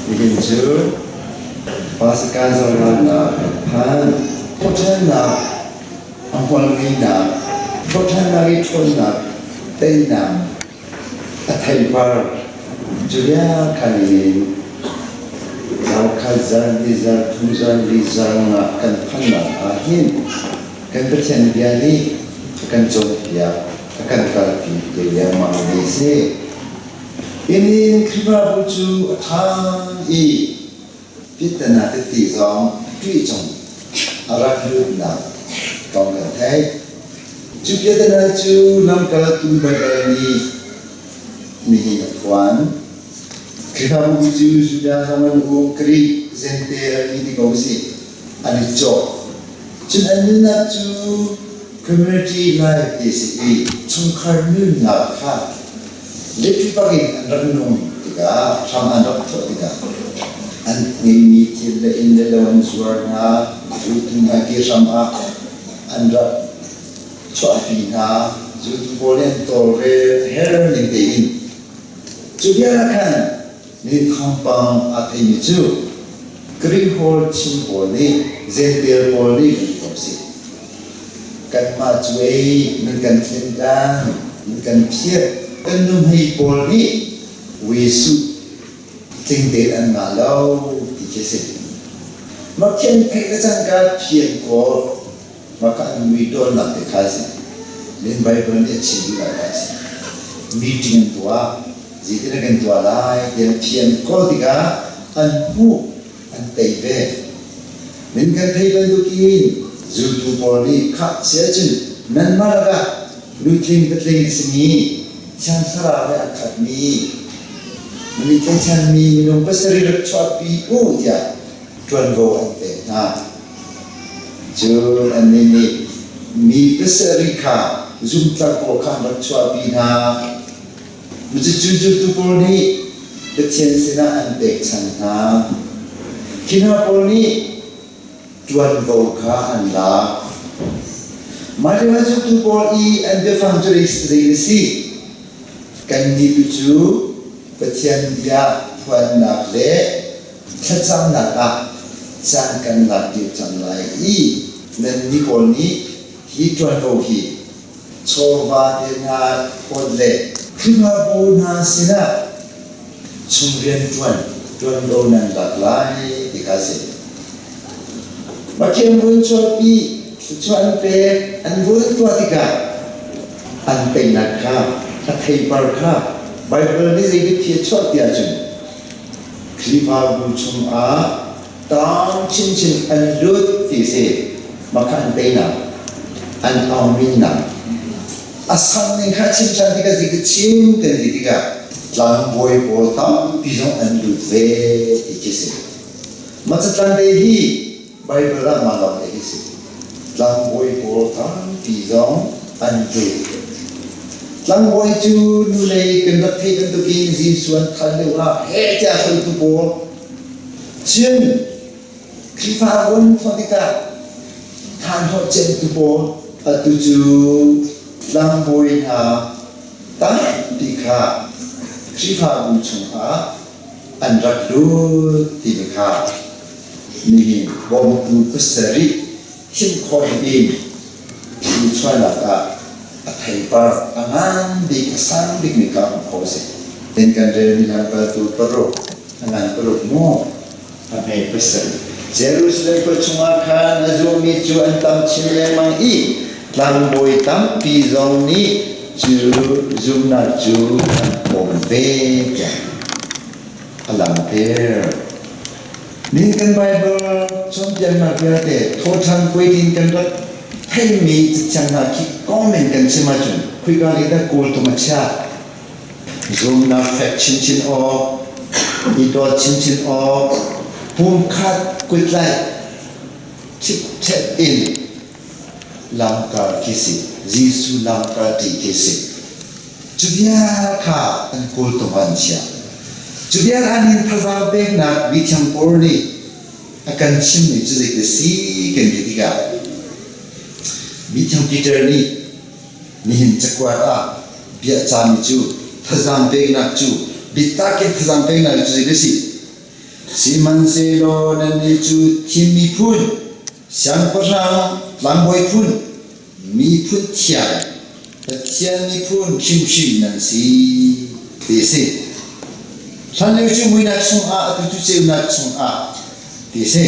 Nihin cu Pasika zohnak kan phan. Thawhṭhannak a hmualngeinak, thawhṭhannak i ṭhawnnak, teinak a theipar Julia khan in zarkhat zan li zar thum zan li zar nga kan phannak ah hin kan Pathian bia nih a kan cawnpiak, a kan kalpi te lengmang mi a si. Inn Khrihfabu cu a ṭhang i pittana tete zong a ṭih chung a rak lutnak kong kan theih. Cu piahtana cu lamkaltu Baibal nih nihin a phuan. Khrihfabu cu Judah zong an um, Greek, Jentail ti ko sih, an i cawh. Cun an nunnak cu community life ti a si i chungkhar nunnak kha litri bak in an rak nung tikah hram an rak thawh tikah an ngeihmi thil le inn le lo an zuar hna, zultu hna ke hram ah an rak chuahpi hna, zultu pawl nih an tawlrel her ning tein. Cu vial ah khan Mi thawngpang aa theimi cu Greek Hall chim pawl nih Jentail pawl nih kan ko si. Kanmah cu ei nan kan thlen tlang, nan kan phiat. Kan nuhmei pawl nih Jesuh tling tein an ngah lo ti khi a si. Makhian theih le cangka phian kawl maka an mui tawnnak te kha a si. Len Bible nih a chim duh lai a si. Meeting an tuah. Zeitin a kan tuah lai ti an thiam ko tikah an hmuh, an tei ve. Min kan thei bantukin zultu pawl nih khah si ahcun nanmah lakah nutling patling a simi Thiang Thlarau he a khatmi nan i tlaihchanmi minung pasarih rak chuahpi u tiah ṭuanvo an pek hna. Cun annih nih mi pasarih kha zumtlak pawl kha an rak chuahpi hna. Cucu zultu pawl nih Pathian sinah an pekchanh hna. Khi hna pawl nih ṭuanvo kha an lak. Mah lioah zultu pawl i an biafang cu zei a si? Kannih tu cu Pathian bia phuannak le thlacamnak ah caan kan lak dih cang lai i nannih pawl nih hi ṭuanvo hi chawva te hna phawt le Khrihfabu hna sinah chung rianṭuan ṭuanvo nan lak lai ti kha a si. Pathian vun chuahpi thluachuah an pek an vun tuah tikah an teinak kha a theipar kha Baibal nih zei biathi a chuah ti ahcun Khrihfabu chungah Tang chinchin an lut ti si makha an teinak an auminnak a sang ning kha chim ṭhan tikah zik chim kan ti tikah tlangbawi pawl tampi zong an lut ve ti khi si. Mah catlang te hi Bible ah mah lawng te hi si. Tlangbawi pawl tampi zong an lut. Tlangbawi cu nulei kan rak theih bantukin Jesuh an than lio ah heh tiah hruaitu pawl Cun Khrihfa vun thawh tikah thanhlawh cemtu pawl atu cu tlangbawi hna tampi kha Khrihfabu chungah an rak lut timi kha nihin bawmtu pasarih thim khawh dingin thil chuahnak ah a theipar a ngan bik a sang bikmi kha hmuh khawh a si. Tin kan relmi lamkaltu paruk a ngan paruk mu a hme pasarih. Jerusalem khua chungah khan a zummi cu an tam chin lengmang i tlangbawi tampi zong nih cu zumhnak cu an pom ve tiah a langhter. Nihin kan Baibal cawnpiaknak vialte thawṭhan puaitin kan rak theihmi cathiang hna khi kong men kan chim ahcun khoika lei dah kawltung a chiah? Zumnak fek chinchin awk, i dawt chinchin awk, pumkhat kutlaih chipchet in lamkal khi si, Jesuh lamkal ṭi khi si. Cu vial kha an kawltung ah an chiah. Cu vial ah hin thazaang peknak mithiang Paul nih a kan chimmi cu zeidah si kan ti tikah mithiang Peter nih nihin cakuat ah bia cami cu thazaang peknak cu biatak in thazaang peknak cu zeidah si? Sihmanhsehlaw nannih cu thim miphun, siangpahrang tlangbawi phun, miphun thiang, Pathian miphun hrimhrim nan si, ti a si. Hlanlio cu muihnak chungah atu cu ceunak chungah, ti a si.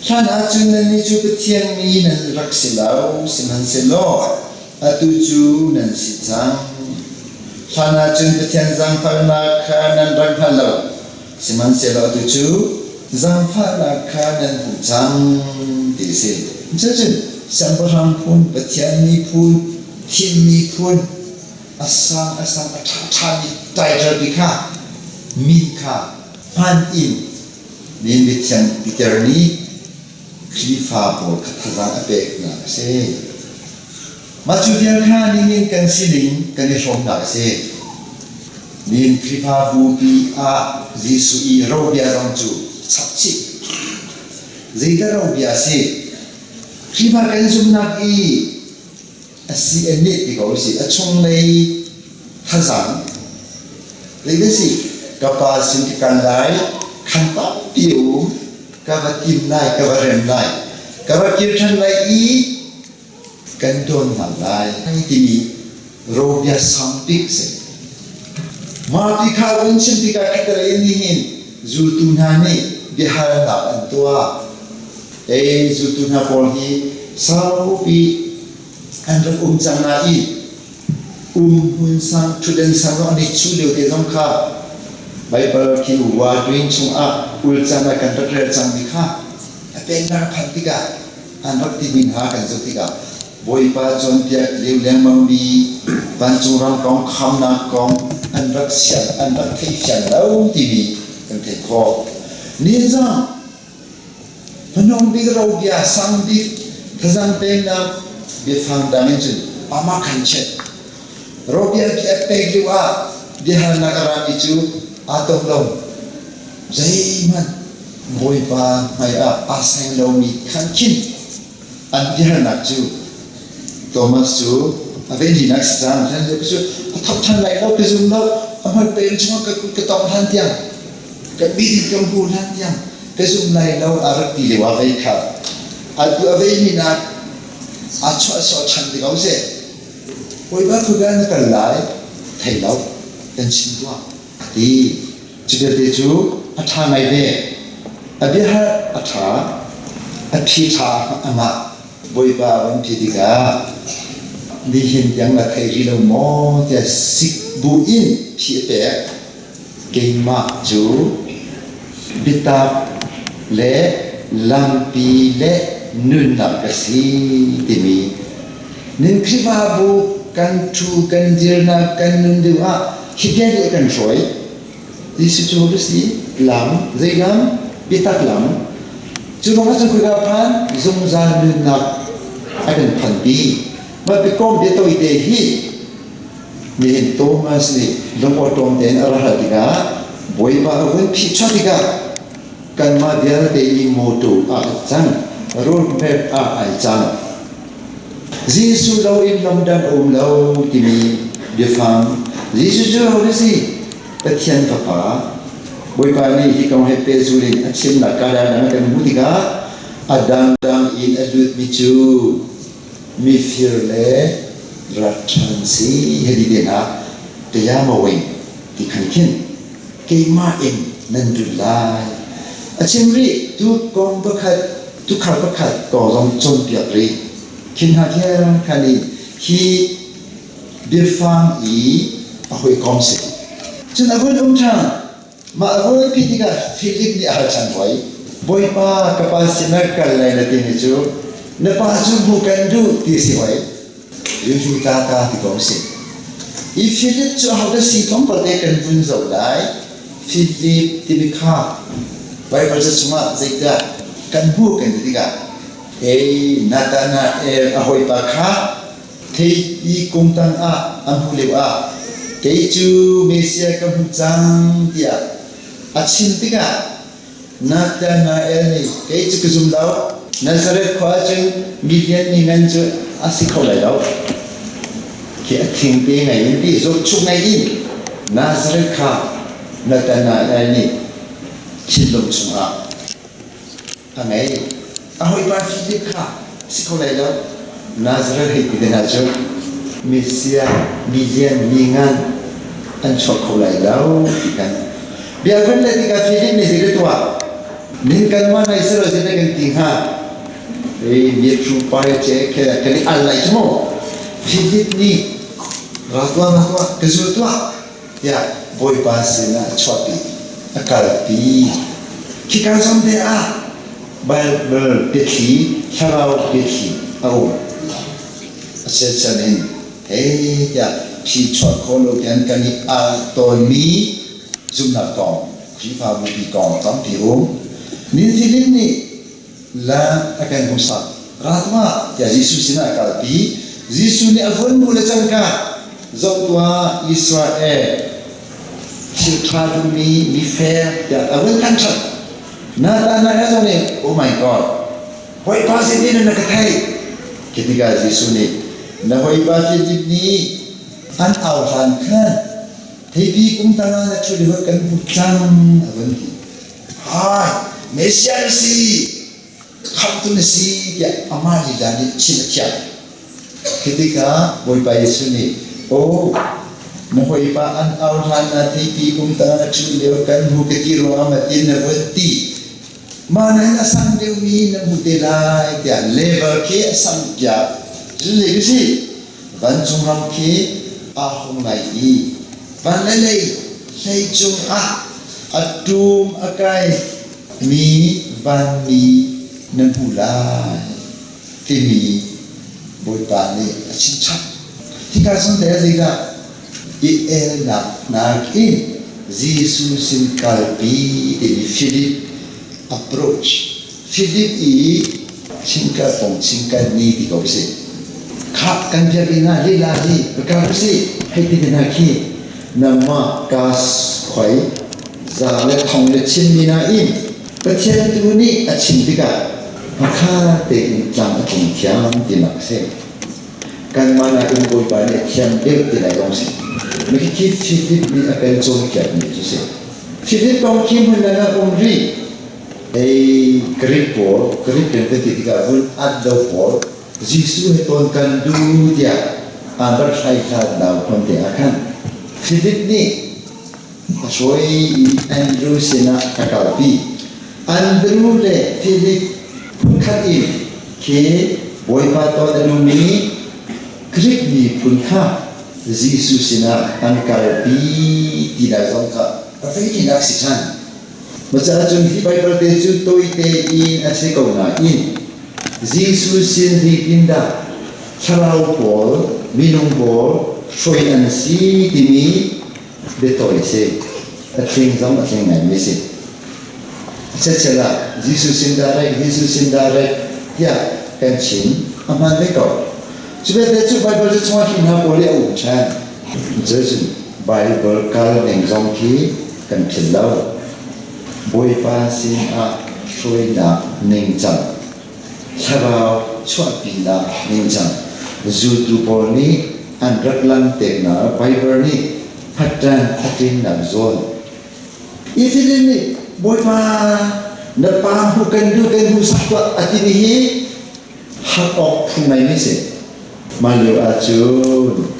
Hlan ahcun nannih cu Pathian mi nan rak si lo, sihmanhsehlaw atu cu nan si cang. Hlan ahcun Pathian zaangfahnak kha nan rak hngal lo, sihmanhsehlaw atu cu zaangfahnak kha nan hmuh cang, ti a si. Cucun siangpahrang phun, Pathian miphun, thim miphun, a sang a sang a ṭha a ṭhami title bi kha min kha hman in min mithiang Peter nih Khrihfa pawl kha thazaang a peknak a si. Mah cu vial kha nihin kan sining kan i hrawmnak a si. Nihin Khrihfabu pi ah Jesuh i robia zong cu chap chih. Zeidah robia a si? Khrihfa kan zumhnak i a si a neh ti ko a si. A chunglei thazaang zeidah si? Ka pa sin ka kal lai, khan tampi a um, ka va tim lai, ka va rem lai, ka va kir ṭhan lai i kan dawn hna lai timi robia sang bik si. Mah ti kha vun chim tikah khatalei nih hin zultu hna nih biahalnak an tuah. Ei zultu hna pawl hi saupi an rak um cang nain um hmun sang ṭhutden sang zong an i chuh lio te zong kha Baibal khi Wadwin chungah ulcan ah kan rak rel cangmi kha a pennak phanh tikah an rak timi hna kan zoh tikah Bawipa cawnpiak lio lengmangmi vancung ram kong khamnak kong an rak sian an rak theihfian lo timi kan theih khawh. Ni zong hmanung bik robia sang bik thazang peknak biafang dang in cun amah khan chet robia bi a pek lio ah biahalnak a rami cu aa tong lo zeihmanh Bawipa hmaiah aa seng lomi khan khin an biahalnak cu Thomas cu a venhinak si cang hlan lio cu a thok ṭhan lai lo ka zum lo a hman peng chungah ka kut ka tong hlan tiang ka mit ka hmu hlan tiang ka zum lai lo a rak ti lio ah vei kha atu a veihninak aa chuah sawh ṭhan ti ko seh Bawipa khuka na kal lai thei lo kan chim tuah a ti. Cu vialte cu a ṭha ngai ve. A biahalh a ṭha, a phi ṭha a ngah. Bawipa van phi tikah nihin tiang na thei rih lo maw tiah sik bu in phi a pek. Keimah cu biatak le lampi le nunnak ka si timi nin Khrihfabu kan ṭhu kan dirnak kan nun ding ah hi bia nih a kan hruai. Jesuh cu ka si lam zei lam biatak lam cu ruangah cun khika phan zungzal nunnak a kan phanpi. Mah biakawm biatawi te hi nihin Thomas nih lungawṭawm tein a ra hal tikah Bawipa a vun phihchuah tikah kanmah vialte i mawṭaw ah a cang, road map ah ai cang. Jesuh loin lamdang a um lo timi biafang Jesuh cu ho si? Pathian Fapa. Bawipa nih hi kong he pehzul in a chimnak kadang kan hmuh tikah a dangdang in a lutmi cu mifir le ratṭhan si hei ti hna tayamawing ti khan khin keimah in nan lut lai. A chim rih tu kong pakhat tukhal pakhat kong zong cawnpiak rih. Khi hna vial khan i hi biafang i a hawikom si. Cun a vun um ṭhan. Mah a vun phih tikah Filip nih a hal ṭhan hoi. Bawipa, ka pa sinah kal lai na timi cu na pa cu hmuh kan duh ti si hoi. Jesuh ta ta ti ko si. I Philip cu ahodah si tlawmpal te kan vun zoh lai. Philip timi kha Baibal ca chungah zeidah kan hmuh kan ti tikah ei Nathanael a hawipa kha theipi kung tangah a hmuh lio ah kei cu Messiah ka hmu cang tiah a chim tikah Nathanael nih kei cu ka zum lo. Nazareth khua cun mi lian mi ngan cu a si kho lai lo. Khi a thingte ngai in ti zohchuk ngai in Nazareth kha Nathanael nih Thinlung chungah a ngei. A hawipa Philip kha si kho lai lo. Nazareth hei ti te hna cu Messiah, mi lian, mi ngan an chuak kho lai lo ti kan bia kan leh tikah Philip nih zei tuah nin kan mah nai selo zei kan ti hnga ei mi thu pai che khe kan i al lai cu mu. Philip nih ra tuah, ra tuah, ka zul tuah tiah Bawipa sinah a chuahpi, a kalpi. Khika zawn te ah Bible biathli, thlarau biathli a um. A siacan in hei tiah phi chuah khawh lo tiang kan i al tawnmi zumhnak kong, Khrihfabu pi kong tampi um. Ninfilin nih la a kan hmuhsak. Ra tuah tiah Jesuh sinah a kalpi. Jesuh nih a vun hmuh le cangka, zoh tuah, Israel thil ṭha duhmi mifair tiah a vun thangṭhat. Nathanael zong nih, "Oh my God, Bawipa zeitin na ka theih?" Khi tikah Jesuh nih, "Na hawipa Filip nih an au hlan khan theipi kung tangah na ṭhu lio kan hmuh cang," a vun ti. Hai, Messiah na si, khamhtu na si tiah amah lila nih chim a thiam. Khi tikah Bawipa Jesuh nih, "Aw, na hawipa an au hlan ah theipi kum tangah na ṭhu lio kan hmu ka ti ruangah ma tin na vun ti. Mah nain a sang deuhmi na hmu te lai," tiah level khi a sang piak. Cu zei ka si? Vancung ram khi aa hung lai i van le lei hlei cungah a ṭum a kai mi vanmi na hmu lai timi Bawipa nih a chim chap. Hika zawn te ah zeidah i elnak nakin Jesuh sin kalpi timi Philip approach, Philip i chingkal kong chingkal ni ti ko si. Khah kan biakinn ah lila hi ka kal si hei ti te hna khi nangmah gas khoi za le thong le chim mi nain Pathian tu nih a chim tikah hmakha tein tlam a tling thiam tinak a si. Kanmah nakin Bawipa nih a thiam deuh ti lai zong si. Khi Philip nih a kan cawnpiak mi cu si. Philip kong khi hmun dang ah um rih. Ei Greek pawl, Greek kan ti tikah vun at lo pawl, Jesuh he tawn kan duh tiah aan rak hlai hlat nau hman te ah khan Philip nih a hruai i Andrew sinah a kalpi. Andrew le Philip phunkhat in khi Bawipa tawn a duhmi Greek miphun kha Jesuh sinah an kalpi tinak zong kha a feinak si ṭhan. Macaah cun hi Baibal te cu tawite in a si ko nain Jesuh sin zeitindah thlarau pawl, minung pawl hruai an si timi biatawi a si. A tling zong a tling ngaimi a si. Chiatchiat ah Jesuh sin direct, Jesuh sin direct tiah kan chim a hmaan ve ko. Cu vialte cu Baibal cu chungah hi hna pawl hi a um ṭhan. Cucun Baibal kal ning zong khi kan philh lo. Bawipa sinah hruainak ningcang, thlarau chuahpinak ningcang, zultu pawl nih an rak langhternak Baibal nih phatṭan a tlinnak zawn. Italy nih Bawipa na pa hmuh kan duh, kan hmuhsak tuah a timi hi hak awk phu ngaimi si. Mah lio ahcun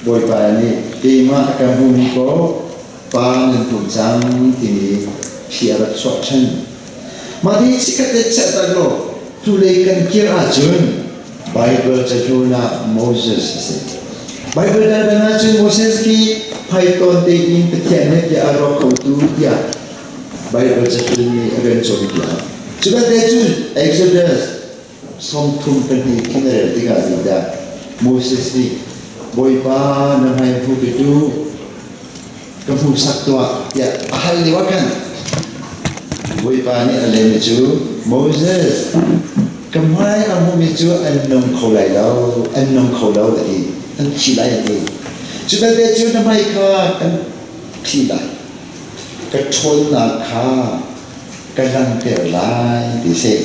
Bawipa nih keimah a ka hmumi paoh pa nan hmuh cang timi phi a rak chuah ṭhan. Mah hi chikkhat te chiah tak law hnulei kan kir ahcun Baibal cahlun ah Moses a si. Baibal dangdang ahcun Moses khi phaitawn tein Pathian he bia a ruak khotu tiah Baibal cahlun nih a kan cawnpiak. Cu belte cun Exodus 32 khin a rel tikah zeidah Moses nih Bawipa na hmai hmu tu ka hmuhsak tuah tiah a hal lio ah khan Bawipa nih a lehmi cu Moses, ka hmai a hmumi cu an nung kho lai lo, an nung kho lo a ti, an thi lai a ti. Cu belte cu na hmai kha kan thi lai, ka ṭhawnnak kha ka langhter lai ti si.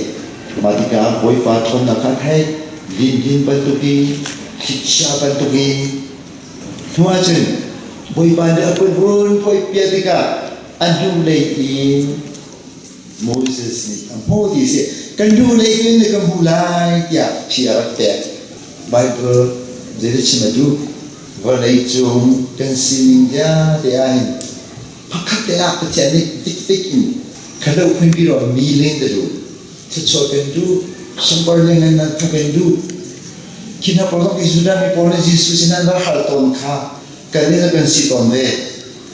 Mah tikah Bawipa ṭhawnnak kha theih, lihnin bantukin, thlichia bantukin hnu ahcun Bawipa nih a kut vun phoihpiak tikah a hnulei in. Moses nih a hmuh ti si. Kan duh lei in ka hmu lai tiah phi a rak pek. Bible zeidah chim a duh? Vawlei cung kan sining vialte ah hin pakhat te ah Pathian nih dikdik in kha lo phunpi ro mi len ka duh. Thluachuah kan duh, sunpar lianngannak kha kan duh. Khi hna pawl zong Judah mi pawl nih Jesuh sin an rak hal tawn kha kan nih kan si tawn ve.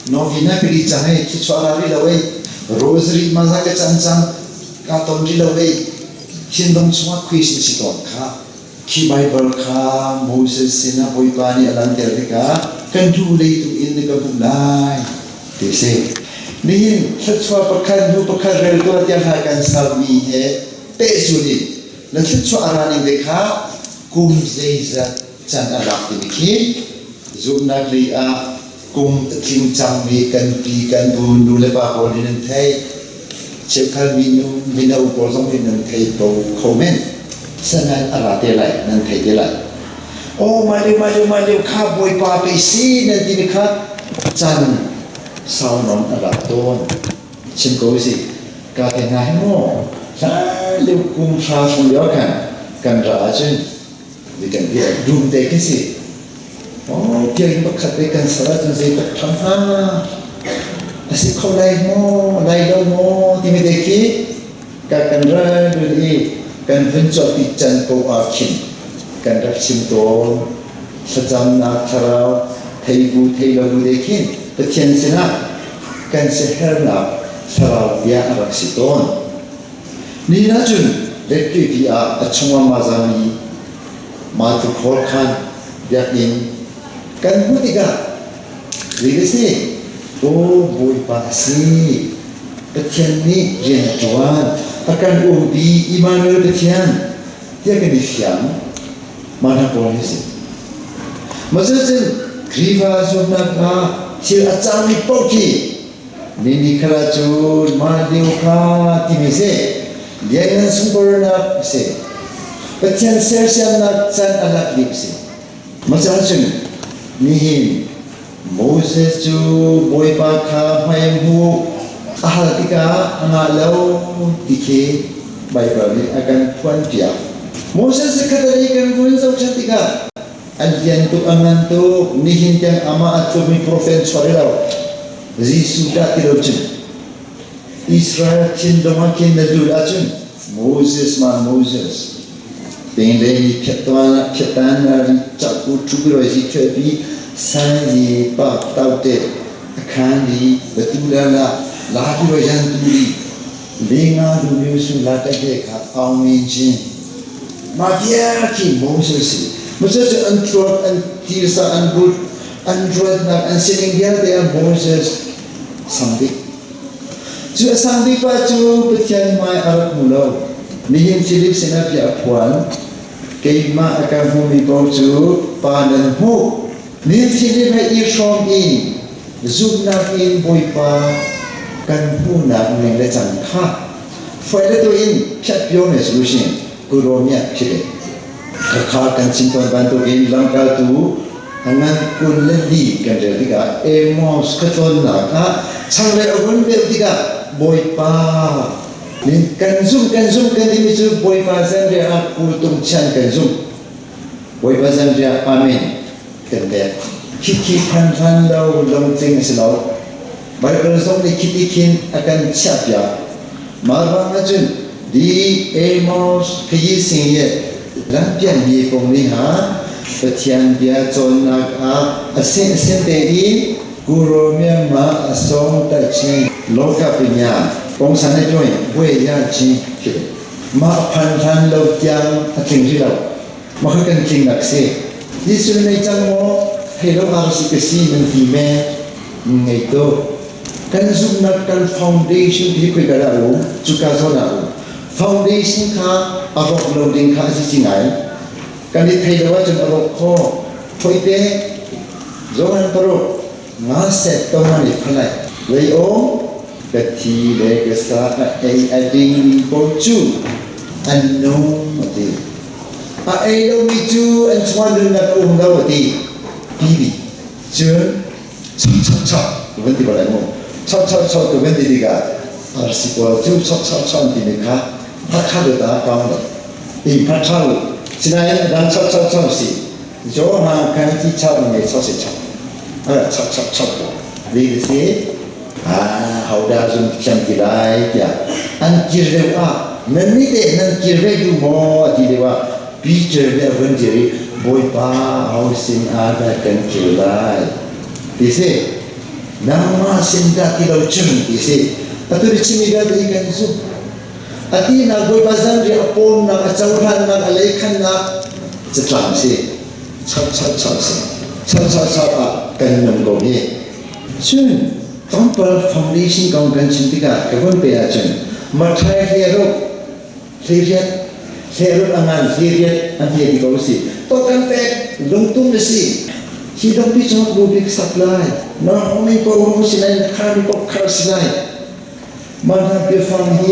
Novena ka di cang ei, thluachuah ra rih lo ei, rosary maza ka can cang, ka ton rih lo ei, thinlung chungah khuisin si tawn kha. Khi Baibal kha Moses sinah Bawipa nih a langhter tikah kan hnu lei tu in na ka hmuh lai ti a si. Nihin thluachuah pakhat hnu pakhat rel tuah tiah hla kan sakmi he pehzul in na thluachuah a ra ning te kha kum zeizat can a lak timi khi zumhnak lei ah kum a tling cangmi kan pi kan bu nu le pa pawl nih nan theih. Cheukhat minu mino pawl zong nih nan thei ko kho men. Sanain a ra te lai, nan thei te lai. Oh mai lio mai lio mai lio kha Bawipa pei si nan timi kha can sau nawn a ra tawn. Chim ko si ka te hna hi maw hlan lio kum hra hrawng lio khan kan ra ahcun mi kan bia dum te khi si. Oh, piaring pakhat te kan ser ahcun zei tak ṭha hnga? A si kho lai maw, lai lo maw timi te khi ka kan ral i kan vun cawhpi can ko ah khin kan rak chim tawn. Thlacamnak thlarau thei bu thei lo bu te khin Pathian sinah kan siaherhnak thlarau bia a rak si tawn. Ni ahcun Lettuipi ah a chungah mazami mah cu khawl khan biakinn kan hmuh tikah zei a si? Aw Bawipa a si. Pathian nih rian a ṭuan, a kan umpi Immanuel Pathian tiah kan i fiang. Mah hna pawl hi a si. Mah cucun Khrihfa zumhnak ah thil a cangmi paoh khi Nini khat ahcun mah lio kha timi si lianngan sunparnak a si. Pathian sersiamnak can a lak lio a si. Mah cun nihin Moses cu Bawipa kha hmai hmuh a hal tikah a ngah lo ti khi Baibal nih a kan phuanpiak. Moses khatalei kan vun zohṭhan tikah an lian tuk a ngan tuk nihin tiang amah a tlukmi profet chuah lo. Jesuh dah ti lo cun Israel thinlung ah khin na lut ahcun Moses ma Moses peng le mi phiattuan phiatan na ri chak u thu bi roi zi thwe bi san yi pa tau te akhan ri batu la la la bi roi yan tu ri le nga du mi su la ta he kha aung min chin ma bia khi Moses si Moses cu an thluak an tirsa an but an ruatnak an sining vialte ah Moses sang bik. Cu a sang bik pa cu Pathian hmai a rak hmu lo. Nihin Philip sinah bia a phuan. Keimah a ka hmumi paoh cu pa nan hmuh. Nihin Philip he i hrawm in zumhnak in Bawipa kan hmuhnak ning le cang kha foi le tu in phiat pio ne solution Kuromia philip. Khakha kan chim tawn bantukin lamkaltu a ngan 24 kan rel tikah Amos khuatlawnnak ah changreu a vun beuh tikah Bawipa nih kan zumh kan zumh kan timi cu Bawipa zanriah ah kultung chian kan zumh. Bawipa zanriah amen kan pek. Khikhi phan hlan lo lungtling a si lo. Baibal zong nih khiti khin a kan chiahpiak. Mah ruang ahcun di Amos khayi sing ye lampian mi kong ni ha Pathian bia cawnnak ah a sin a sin te i Guru Myanmar a song tai chi loka pinya kong san e join bue ya chi khi mah phan hlan lo tiang a tling ri lo mah kha kan tling nak si Jesuh nei cang maw thei lo ar si ka si nan ti me ngei tuk. Kan zumhnak kan foundation hi khoika dah a um? Cuka zawn ah a um. Foundation kha a rawk lo ding kha a si ci ngai. Kan i thei lo ahcun a rawk khawh. Foite Johan 6 nga set to man i phalai. Lei aw ka thi le ka sa a ei a dingmi paoh cu an nung a ti. A ei lomi cu an chungah nunnak a um lo a ti. PB. Cun chap chap chap ka van ti ko lai mu. Chap chap chap ka van ti tikah. Arsi pawl cu chok chok chok timi kha Hakha dot ah kong in phaṭhal sinain a dang chok chok chok si Johan kan ti chok nge chok si chok chok chok chok li si ah hodah zum thiam ti lai tiah an kir deuh ah nan nih teh nan kir ve duh maw ti deuh ah Peter nih a vun dir i Bawipa ho sin ah dah kan kir lai ti si nangmah sin dah ti lo cun ti si atu ni chimi vialte hi kan zumh a tinak Bawipa zanriah a pawmnak a cohlannak a leikhannak catlang si chap chap chap si chap chap chap ah kan nung ko hi. Cun tlawmpal foundation kong kan chim tikah ka vun pe ahcun Mathai hleruk hleriat hleruk a ngan hleriat an hme ti ko si to kan pek lungtum na si hi dongpi cung bu bik sak lai na hong ko hong si lai na khar mi pok khar si lai mah hna biafang hi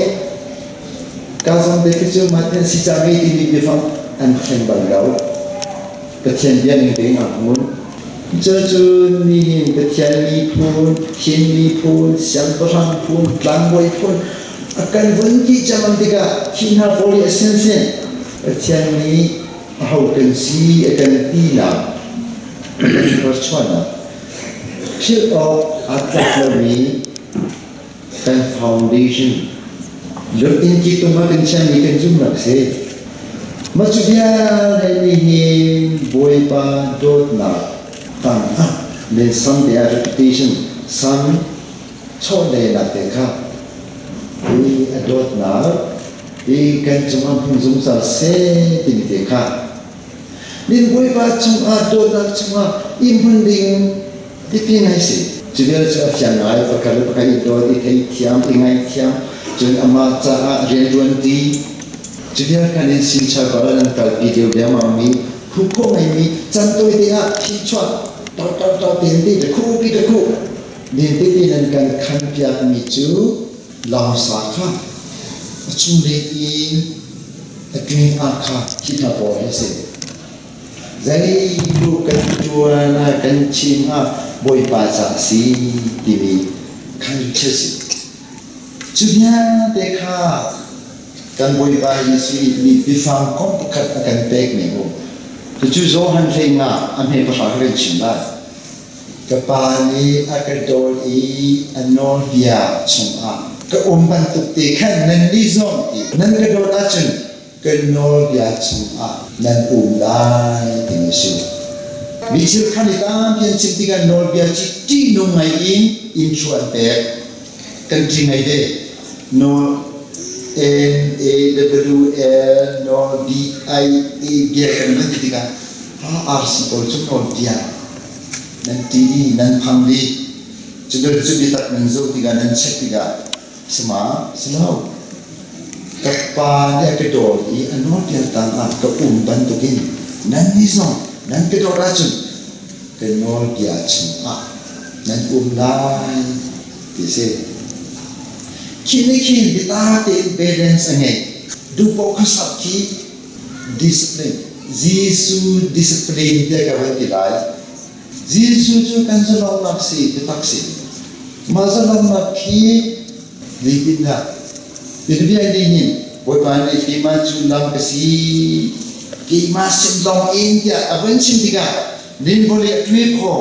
ka zong te khi cu mah ten si ca mi timi biafang an thleng bal lo. Pathian bia ning tein aa hmun. Cucun nihin Pathian miphun, Chin miphun, siangpahrang phun, tlangbawi phun a kan vun ti cangam tikah hi hna pawl hi a sinsin Pathian nih aho kan si a kan tinak a kan thluachuahnak philh awk aa tlak lomi kan foundation lungin kitung ah kan chiahmi kan zumhnak si. Mah cu vialte nih hin Bawipa dawtnak tang ah men sam te ah reputation sam chawhlehnak te kha hi a dawtnak hi kan cungah hmun zungzal seh timi te kha nin Bawipa cungah dawtnak cungah i hmun ding Biapi ngai si. Cu vial cu a fiang ngai. Pakhat le pakhat i dawt, i theithiam, i ngaihthiam, cun amah caah rianṭuan ṭi. Cu vial khan in sinchar bal nan kalpi deuh dengmang mi, phu khawh ngeimi, can tawi te ah thi chuah tar tar tar tein ti te khu pi te khu nin tete nan kan khan piak mi cu lawngsa kha a chunglei in a tling ah kha hi hna pawl hi a si. Zeibu kan ṭuan ah kan chim ah Bawipa ca a si timi khan thil si. Cu vialte kha kan Bawipa Jesuh nih biafang kong pakhat a kan pek ning u. Cucu Johan 15 a hme pahra kha kan chim lai. Ka Pa nih a ka dawt i a nawlbia chungah ka um bantuk te khan nannih zong nan ka dawt ahcun kan nawlbia chungah nan um lai timi a si. Mi thil khan i tampi an chim tikah nawlbia cu ṭihnung ngai in inn thu an pek. Kan ṭi ngai ve. Nawl N A W L nawl B I A bia kan van ti tikah RC pawl cu nawlbia nan ṭi i nan phang dih. Cu cu biatak nan zoh tikah nan check tikah Sima si lo. Ka pa nih a ka dawt i a nawlbia tangah ka um bantukin nannih zong nan ka dawt ahcun ka nawlbia chungah nan um lai ti a si. Khi nih khin biata tein balance a ngei. Duhpoh khuasak khi discipline, Jesuh discipline tiah ka van ti lai. Jesuh cu kan zalongnak si biatak si. Mah zalongnak khi zeitindah bianabia nih hin Bawipa nih keimah cu lam ka si keimah sin lawng in tiah a van chim tikah nin vawlei a tuai kho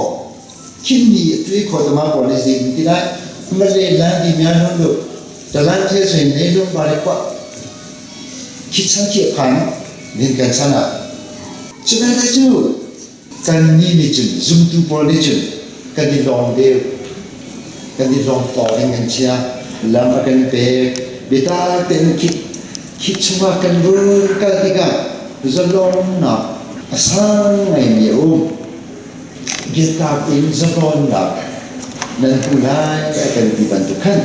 khinmi a tuai kho tama pawl nih zei ti lai male lan di mya non lu talan thil suin ne lung ba le kwa khi chan khi phan nin kan chan ah cu cu Kannih nih cun zumtu pawl nih cun kan i lawm deuh, kan i lawm tawk in kan chia, lam a kan pek, biatak tein khi chungah kan vun kal tikah zalonnak a sang ngaimi a um. Biatak in zalonnak nan hmu lai a kan ti bantuk khan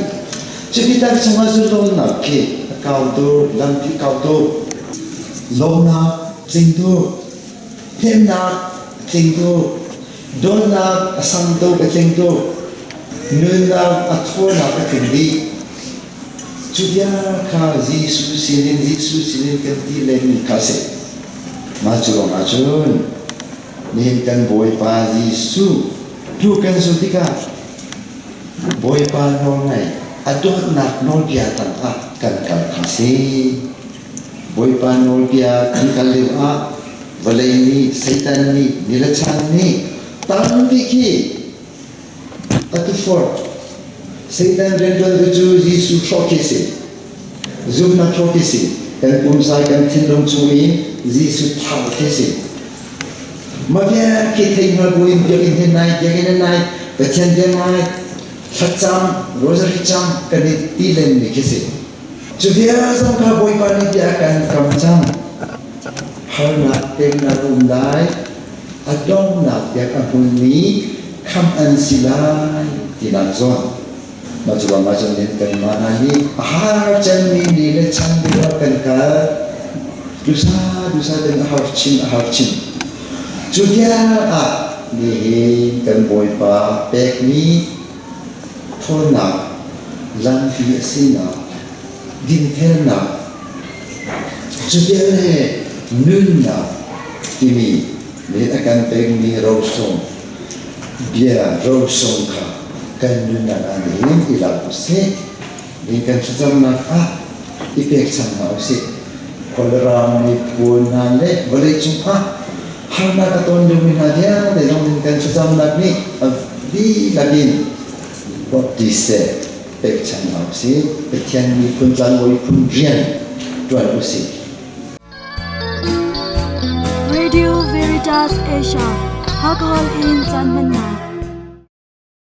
cu biatak chungah zalonnak khi a kau tuk, lampi kau tuk, lawmnak tling tuk. Hnemhnak a tling tuk, dawtnak a sang tuk, a tling tuk, nunnak a thawnak a tling dih. Cu bia kha Jesuh sinin Jesuh sinin kan ti lenmi kha a si. Mah cu ruangah cun nihin kan Bawipa Jesuh tu kan zulh tikah Bawipa nawlngaih A dawtnak nawlbia tangah kan kal kha si. Bawipa nawlbia kan kal lioah vawlei nih, Satan nih, ni le chan nih tampi khi a tuforh. Satan rianṭuantu cu Jesuh hrawh khi si. Zumhnak hrawh khi si. Kan pumsa kan thinlung chung in Jesuh thlau khi si. Mah vial khi thei hngal buin biakinn hin nai, biakinn in nai, Pathian bia ngai, thlacam, rosary cam kan i ti lenmi khi si. Cu vial zong kha Bawipa nih bia a kan kam cang. Harnak peknak um lai, a donghnak tiang a hmunmi khamh an si lai tinak zawn. Mah cu bang ahcun nin kanmah hna hi a har cemmi ni le chan lio ah kan kal. Dusa dusa ten a har chin a har chin. Cu tiang ah nihin kan Bawipa pekmi ṭhawnnak lampi a sinak dinfelnak cuvial he nunnak timi nih a kan pekmi rosung bia rosung kha kan nunnak ah nihin i lak usih nihin kan thlacamnak ah i pekchanh hna usih khualram miphun hna le vawleicung ah harnak a ton liomi hna vialte zong in kan thlacamnak nih a dihlak in huap ti seh pekchanh hna usih Pathian miphun tlangbawi phun rian ṭuan usih. Radio Veritas Asia Alcohol in caan hmannak.